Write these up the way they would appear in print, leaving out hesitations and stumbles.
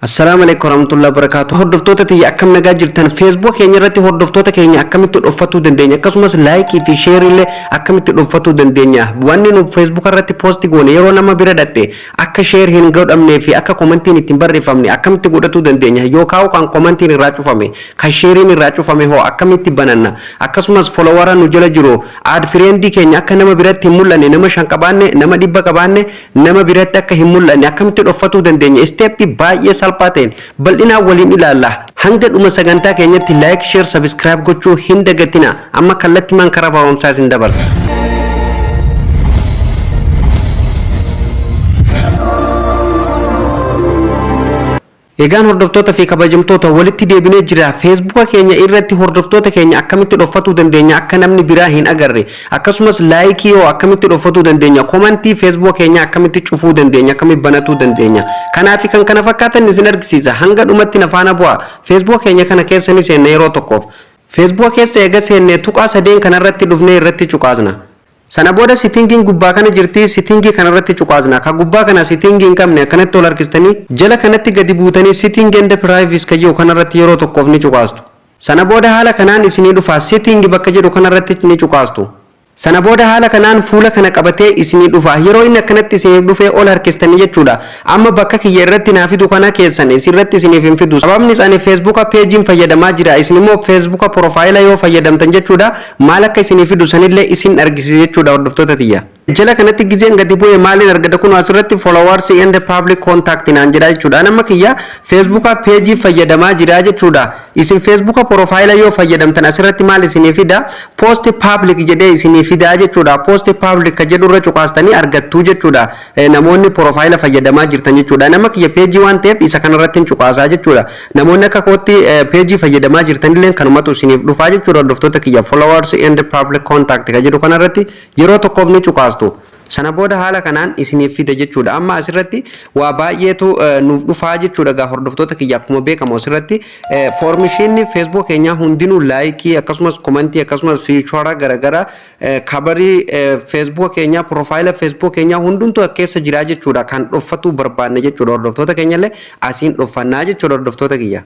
Assalaamu alaikum warahmatullahi wabarakatuh. Hordoftoota tiyya, akkam nagaa jirtan? Facebook keenya irratti hordoftoota keenya akkamitti dhoffatuu dandeenya? Akkasumas like fi share illee akkamitti dhoffatuu dandeenya? Wanni nu Facebook irratti post goone yeroo nama bira dhatte akka share hin godhamnee fi akka commentiin ittiin barreeffamne akkamitti godhatuu dandeenya? Yookaan kan commentiin irraa cufame, kan shareiin irraa cufame hoo akkamitti bananna? Akkasumas followera nu jala jiru, add friendii keenya akka nama biratti hin mul'anne, nama 5 qabaanne, nama 100 qabaanne, nama biratti akka hin mul'anne akkamitti dhoffatuu dandeenya? Step baay'ee salphaa ta'een bal'inaan waliin ilaalla. Hanga dhuma sagantaa keenyatti like, share, subscribe gochuu hin dagatina. Amma kallattimaan karaa barumsaa isin dabarsa. Egaan hordoftoota fi kabajamtoota, walitti deebinee jira. Feesbuuka keenya irratti hordoftoota keenya akkamitti dhoffatuu dandeenya akka namni biraa hin agarre? Akkasumas like hoo akkamitti dhoffatuu dandeenya? Comment Feesbuuka keenya akkamitti cufuu dandeenya? Akkamitti banatuu dandeenya? Kanaa fi kan kana fakkaatan isin argisiisa. Hanga dhumatti na faana bu'a. Feesbuuka keenya kana keessa ni seenna yeroo tokkoof. Feesbuuka keessa eega seenne, tuqaa sadeen kanarratti dhufnee irratti cuqaasna. Sana booda settingiin gubbaa kana jirti, setting kanarratti cuqaasna. Ka gubbaa kana setting hin qabne akkanatti ol harkistanii, jala kanatti gadi buutanii, setting and privacy kan jedhu kanarratti yeroo tokkoof ni cuqaastu. Sana booda haala kanaan isinii dhufa. Setting bakka jedhu kanarratti ni cuqaastu. Sana booda haala kanaan fuula kana qabatee isinii dhufa. Yeroo inni akkanatti isiniif dhufee, ol harkistanii jechuudha. Amma bakka kiyya irratti naa fidu kana keessan isirratti isiniif hin fidu. Sababni is ani Feesbuuka pageiin fayyadamaa jira. Isin immoo Feesbuuka profile yoo fayyadamtan jechuudha. Maal akka isinii fidu sanillee isin argisiisa jechuudha, hordoftoota tiyya. Jala kanatti gizeen gadi bu'e maaliin argata? Kun asirratti followers and public contact naan jedha jechuudha. Nama kiyya Feesbuuka page fayyadamaa jira jechuudha. Isin Feesbuuka profile yoo fayyadamtan asirratti maal isinii fida? Post public jedhee isinii fida jechuudha. Post public ka jedhu irra cuqaastanii argattu jechuudha. Namoonni profile fayyadamaa jirtan jechuudha. Nama kiyya page waan ta'eef isa kanarratti hin cuqaasaa jechuudha. Namoonni akka kootti page fayyadamaa jirtanillee kanumatu isiniif dhufaa jechuudha. Hordoftoota kiyya, followers and public contact ka jedhu kanarratti yeroo tokkoof ni cuqaastu. Sana booda haala kanaan isiniif fida jechuudha. Amma asirratti waa baay'eetu nuuf dhufaa jechuudha. Gaa hordoftoota kiyya, akkuma beekamu asirratti permissionni Facebook keenyaa hundinuu, like, akkasumas comment, akkasumas feature garaagaraa, cover Facebook keenyaa, profile Facebook keenyaa hundumtuu keessa jira jechuudha. Kan dhoffatuu barbaanne jechuudha. Hordoftoota keenyallee asiin dhoffannaa jechuudha, hordoftoota kiyya.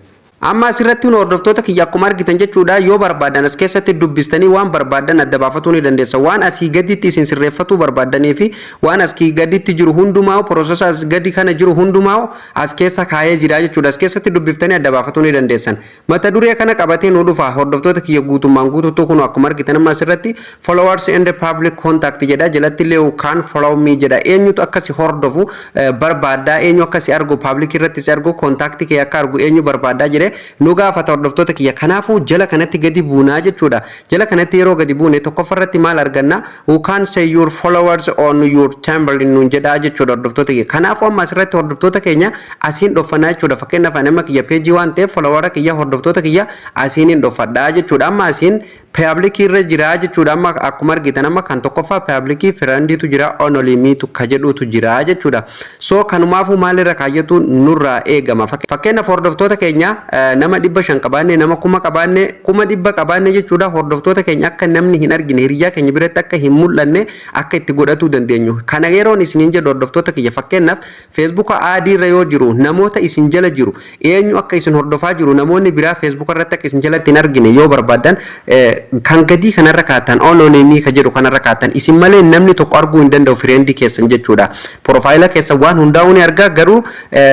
Amma asirratti hordoftoota kiyya, akkuma argitan jechuudha, yoo barbaadan as keessatti dubbistanii waan barbaadan adda baafatuu ni dandeessa. Waan asii gaditti isin sirreeffatuu barbaadanii fi waan asii gaditti jiru hundumaa, process as gadi kana jiru hundumaa as keessa kaayee jira jechuudha. As keessatti dubbiftanii adda baafatuu ni dandeessan. Mata duree kana qabatee nu dhufa, hordoftoota kiyya, guutummaan guutuutu. Kun akkuma argitan amma asirratti followers and public contact jedha. Jalatti illee kan follow me jedha. Eenyutu akkasi hordofu barbaaddaa? Eenyu akkasi argu, public irratti si argu, contact kee akka argu eenyu barbaaddaa jedhee nu gaafata, hordoftoota kiyya. Kanaafuu jala kanatti gadi buunaa jechuudha. Jala kanatti yeroo gadi buune, tokkoffarratti maal arganna? Who can see your followers on your timeline nuun jedhaa jechuudha, hordoftoota kiyya. Kanaafuu amma asirratti hordoftoota keenya asiin dhoffannaa jechuudha. Fakkeenyaaf ani amma kiyya page waan ta'eef, followera kiyya, hordoftoota kiyya asiin hin dhoffadhaa jechuudha. Amma asiin public irra jira jechuudha. Amma akkuma argitan, amma kan tokkoffaa public, friendiitu jira, only metu ka jedhutu jira jechuudha. So kanumaafuu maalirra kaayyatu nurraa eegama? Fakkeenyaaf hordoftoota keenya nama 500 qabaanne, nama 1000 qabaanne, 100,000 qabaanne jechuudha, hordoftoota keenya akka namni hin argine, hiriyaa keenya biratti akka hin mul'anne akka itti godhatuu dandeenyu. Kana yeroon isiniin jedhu, hordoftoota kiyya, fakkeenyaaf Feesbuuka add irra yoo jiru, namoota isin jala jiru, eenyu akka isin hordofaa jiru, namoonni biraa Feesbuuka irratti akka isin jalatti hin argine yoo barbaadan, kan gadii kanarra kaatan, only me ka jedhu kanarra kaatan, isin malee namni tokko arguu hin danda'u friend keessan jechuudha. Profile keessan waan hundaa'uu ni argaa, garuu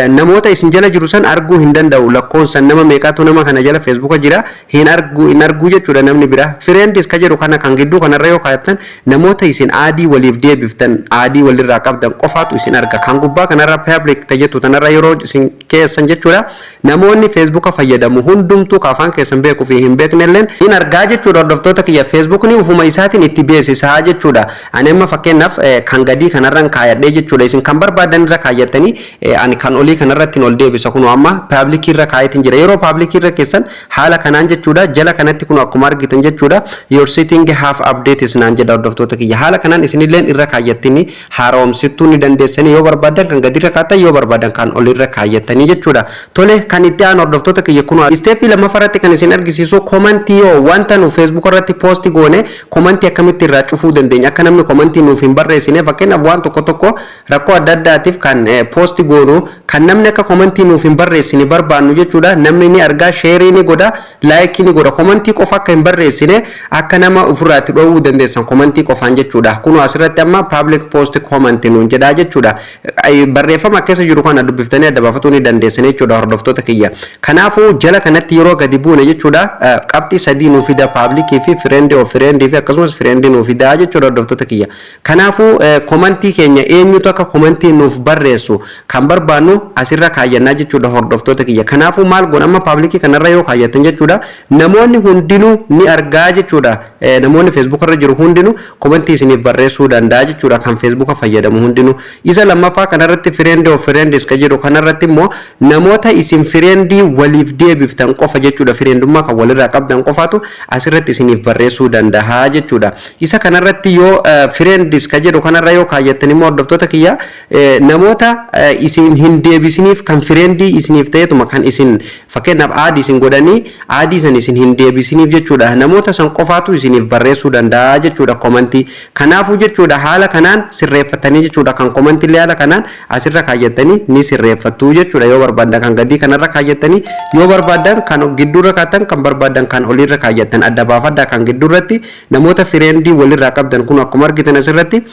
namoota isin jala jiru san arguu hin danda'u. Lakkoofsan nama meeqaatu nama kana jala Feesbuuka jira hin argu jechuudha namni biraa. Friends ka jedhu kana, kan gidduu kanarra yoo kaa'attan, namoota isin add waliif deebiftan, add walirraa qabdan qofaatu isin arga. Kan gubbaa kanarra public jettu tanarra yeroo isin keessan jechuudha, namoonni Feesbuuka fayyadamu hundumtuu, ka afaan keessan beekuu fi hin beeknelleen hin argaa jechuudha. Hordoftoota kiyya, Feesbuukni ufuma isaatiin itti beeksisaa jechuudha. Ani amma fakkeenyaaf kan gadii kanarran kaayadhee jechuudha. Isin kan barbaadan irra kaayyattanii, ani kan olii kanarratti ol deebisa. Kunoo amma public irra kaayetiin jira. Yeroo public irra keessan haala kanaan jechuudha. Jala kanatti kun akkuma argitan jechuudha. "Your setting have updates" naan jedha, hordoftoota kiyya. Haala kanaan isinilleen irra kaayyattanii haaromsituu ni dandeessanii. Yoo barbaadan kan gadi irra kaattan, yoo barbaadan kan olirra kaayyattanii jechuudha. Tole, kan itti aanu, hordoftoota kiyya, kun step lammaffaa irratti kan isin argisiisu comment yoo wanta nu Facebook irratti post goone comment akkamitti irraa cufuu dandeenya, akka namni comment nuuf hin barreessine. Fakkeenyaaf, waan tokko tokko rakkoo adda addaatiif kan post goonu kan namni akka comment nuuf hin barreessine barbaannu jechuudha. Namni ni argaa, share ni godha, like ni godha, comment qofa akka hin barreessine akka nama ofirraatti dhoowwuu dandeessan comment qofaan jechuudha. Kun asirratti amma "public post comment" nuun jedhaa jechuudha. Barreeffama keessa jiru kana dubbiftanii adda baafatuu ni dandeessan jechuudha, hordoftoota kiyya. Kanaafuu jala kanatti yeroo gadi buune jechuudha, qabxii sadii nuu fida: public fi friend of friend fi akkasumas friend nuu fida jechuudha, hordoftoota kiyya. Kanaafuu comment keenya eenyutu akka comment nuuf barreessu kan barbaannu asirra kaayyannaa jechuudha, hordoftoota kiyya. Kanaafuu maal goona? Amma public kanarra yoo kaayyatan jechuudha, namoonni hundinuu ni argaa jechuudha. Namoonni Facebook irra jiru hundinuu comment isiniif barreessuu danda'a jechuudha, kan Facebook fayyadamu hundinuu. Isa lammaffaa kanarratti, "friend of friends" ka jedhu kanarratti immoo, namoota isin friend waliif deebiftan qofa jechuudha. Friendummaa kan walirraa qabdan qofaatu asirratti isiniif barreessuu danda'a jechuudha. Isa kanarratti yoo "friends" ka jedhu kanarra yoo kaayyattan immoo, hordoftoota kiyya, namoota isin hin deebisiniif kan friend isiniif ta'etuma kan isin fakkeenyaaf add isin godhanii add san isin hin deebisiniif jechuudha. Namoota san qofaatu isiniif barreessuu danda'a jechuudha comment. Kanaafuu jechuudha, haala kanaan sirreeffatanii jechuudha, kan comment illee haala kanaan asirra kaayyattanii ni sirreeffattu jechuudha. Yoo barbaadan kan gadii kanarra kaayyattanii, yoo barbaadan kan gidduurra kaattan, kan barbaadan kan olirra kaayyattan adda baafadhaa. Kan gidduurratti namoota friend walirraa qabdan, kun akkuma argitan asirratti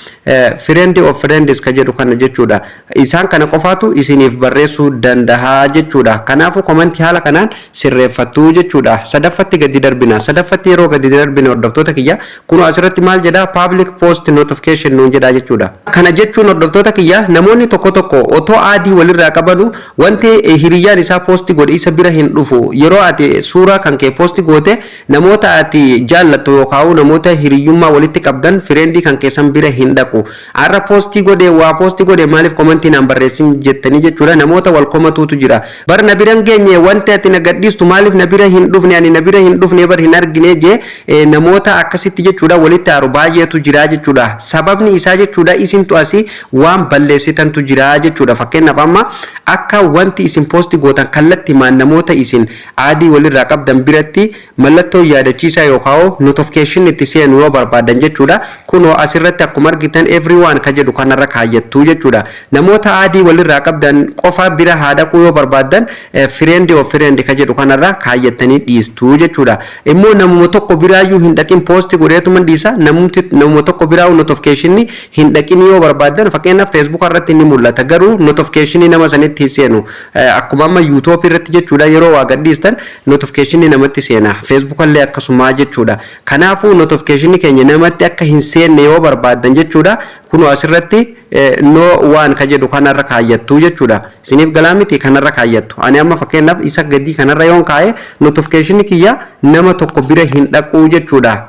"friend of friends" ka jedhu kana jechuudha. Isaan kana qofaatu isiniif barreessuu danda'a jechuudha. Kanaafuu comment haala kanaan sirreeffattu jechuudha. Sadaffatti gadi darbina. Sadaffatti yeroo gadi darbina, hordoftoota kiyya, kun asirratti maal jedha? "Public post notification" nuun jedha jechuudha. Kana jechuun, hordoftoota kiyya, namoonni tokko tokko otoo add walirraa qabanu wanti hiriyyaan isaa post godhe isa bira hin dhufu. Yeroo ati suuraa kan kee post goote namoota ati jaallattu yookaan namoota hiriyyummaa walitti qabdan, friend kan keessan bira hin dhaqu. Har'a post godhe, waa post godhe, maaliif comment naan barreessin jettanii jechuudha, namoota wal komatuutu jira. Bar na bira hin geenye, wanti ati na gadhiistu maaliif na bira hin dhufne, ani na bira hin dhufne, bar hin argine jee namoota akkasitti jechuudha walitti aaru baay'eetu jira jechuudha. Sababni isaa jechuudha, isintu asii waan balleessitantu jira jechuudha. Fakkeenyaaf, amma akka wanti isin post gootan kallattimaan namoota isin add walirraa qabdan biratti mallattoo yaadachiisaa yookaan notification itti seenu yoo barbaadan jechuudha. Kunoo asirratti akkuma argitan "everyone" ka jedhu kanarra kaayyattu jechuudha. Namoota add walirraa qabdan qofa bira haa dhaquu yoo barbaadan, "friend of friend" ka jedhu kanarra kaayyattanii dhiistu jechuudha. Immoo namuma tokko biraayyuu hin dhaqin, post godheetuma dhiisa, namuma tokko biraa notification hin dhaqin yoo barbaadan, fakkeenyaaf Facebook irratti ni mul'ata, garuu notification nama sanitti hin seenu. Akkuma amma YouTube irratti jechuudha, yeroo waa gadhiistan notification namatti seena, Facebook illee akkasuma jechuudha. Kanaafuu notification keenya namatti akka hin seenne yoo barbaadan jechuudha, kunoo asirratti "no one" ka jedhu kanarra kaayyattu jechuudha. Isiniif galaa miti? Kanarra kaayyattu. Ani amma fakkeenyaaf isa gadii kanarra yoon kaa'e notification kiyya nama tokko bira hin dhaqu jechuudha.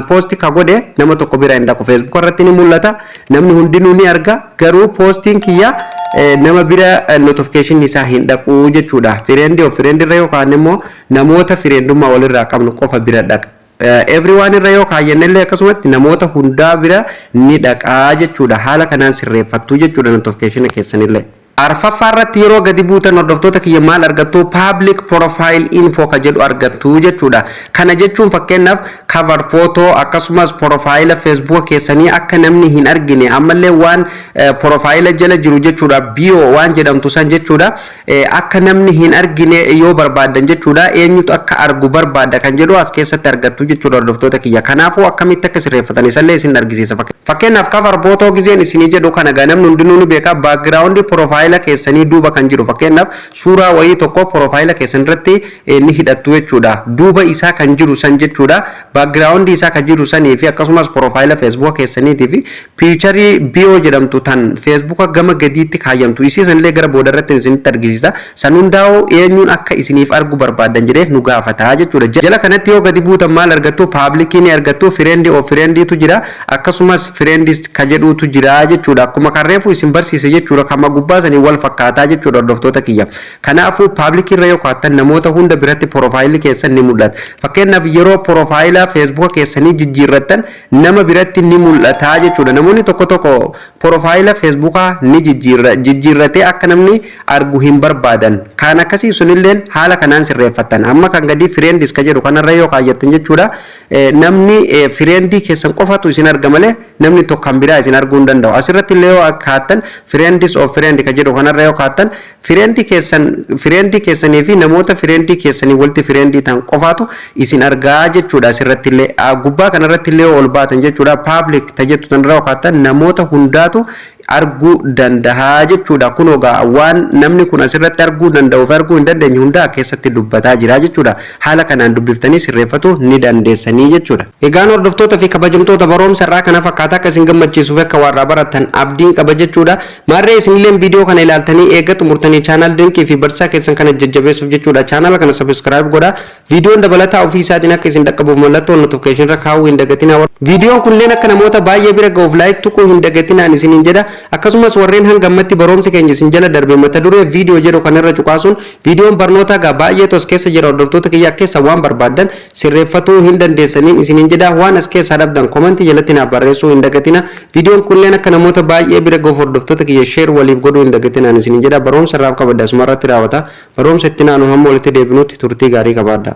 Post ka godhe nama tokko bira hin dhaqu. Facebook irratti ni mul'ata, namni hundinuu ni arga, garuu postiin kiyya nama bira notification isaa hin dhaqu jechuudha. "Friend of friend" irra yookaan immoo namoota friendummaa walirraa qabnu qofa bira dhaqa. "Everyone" irra yoo kaayyannellee akkasumatti namoota hundaa bira ni dhaqaa jechuudha. Haala kanaan sirreeffattu jechuudha notification keessanillee. Arfaffaa irratti yeroo gadi buutan, hordoftoota kiyya, maal argattu? "Public profile info" ka jedhu argattu jechuudha. Kana jechuun fakkeenyaaf cover photo akkasumas profile Facebook keessanii akka namni hin argine, ammallee waan profile jala jiru jechuudha, bio waan jedhamtu san jechuudha, akka namni hin argine yoo barbaadan jechuudha, eenyutu akka argu barbaada kan jedhu as keessatti argattu jechuudha, hordoftoota kiyya. Kanaafuu akkamitti akka sirreeffatan isallee isin argisiisa. Fakkeenyaaf cover photo gizeen isinii jedhu kana gaa namni hundinuu ni beeka. Background profile keessanii duuba kan jiru, fakkeenyaaf suuraa wayii tokko profile keessan irratti ni hidhattu jechuudha. Duuba isaa kan jiru san jechuudha. Background isaa kan jiru sanii fi akkasumas profile Facebook keessaniitii fi picture bio jedhamtu tan Facebook gama gadiitti kaayyamtu isii sanillee gara booda irratti isinitti argisiisa. San hundaa'u eenyuun akka isiniif argu barbaadan jedhee nu gaafata jechuudha. Jala kanatti yoo gadi buutan maal argattu? Public ni argattu, friend of friendiitu jira, akkasumas friends ka jedhuutu jira jechuudha. Akkuma kan reefu isin barsiise jechuudha. Kama gubbaa sanii sanii wal fakkaataa jechuudha, hordoftoota kiyya. Kanaafuu public irra yoo kaattan, namoota hunda biratti profile'li keessan ni mul'ata. Fakkeenyaaf, yeroo profile Facebooka keessanii jijjiirrattan nama biratti ni mul'ata jechuudha. Namoonni tokko tokko profile Facebookaa ni jijjiirratee akka namni argu hin barbaadan. Kan akkasii sunilleen haala kanaan sirreeffattan. Amma kan gadii friends ka jedhu kanarra yoo kaayyattan jechuudha. Namni friendii keessan qofatu isin arga malee namni tokko kan biraa isin arguu hin danda'u. Asirratti illee yoo kaattan, friends of friend ka jedhu kanarra yoo kaattan, friendii keessan, friendii keessanii fi namoota friendii keessanii walitti friendii ta'an qofaatu isin argaa jechuudha. Asirratti illee, gubbaa kanarratti illee ol baatan jechuudha, public ta jettu tanarra yoo kaattan namoota hundaatu arguu dandahaa jechuudha. Kun egaa waan namni kun asirratti arguu danda'uu fi arguu hin dandeenye hundaa keessatti dubbataa jira jechuudha. Haala kanaan dubbiftanii sirreeffatu ni dandeessanii jechuudha. Egaan hordoftoota fi kabajamtoota, barumsa irraa kana fakkaataa akka isin gammachiisuuf, akka warraa baratan abdiin qaba jechuudha. Maarree isinillee viidiyoo kana ilaaltanii eegga xumurtanii channel dinqii fi barsiisaa keessan kana jajjabeessuuf jechuudha. Channel kana subscribe godhaa. Viidiyoon dabalataa ofii isaatiin akka isin dhaqqabuuf mallattoo notification irra kaa'uu hin dagatinaa. Viidiyoon kunneen akka namoota baay'ee bira ga'uuf like tuquu hin dagatinaan isiniin jedha. Akkasumas warreen hanga ammatti barumsi keenya isin jala darbe, mata duree viidiyoo jedhu kanarra cuqaasuun viidiyoon barnoota gaa baay'eetu as keessa jira. Hordoftoota kiyya, keessa waan barbaadan sirreeffatuu hin dandeessaniin isiniin jedha. Waan as keessaa dhabdan commentii jalatti naaf barreessuu hin dagatina. Viidiyoon kunneen akka namoota baay'ee bira ga'uuf, hordoftoota kiyya, share waliif godhuu hin dagatinaan isiniin jedha. Barumsa irraaf qabadda asuma irratti raawwata. Barumsa itti naanu hamma walitti deebinutti turtii gaarii qabaadha.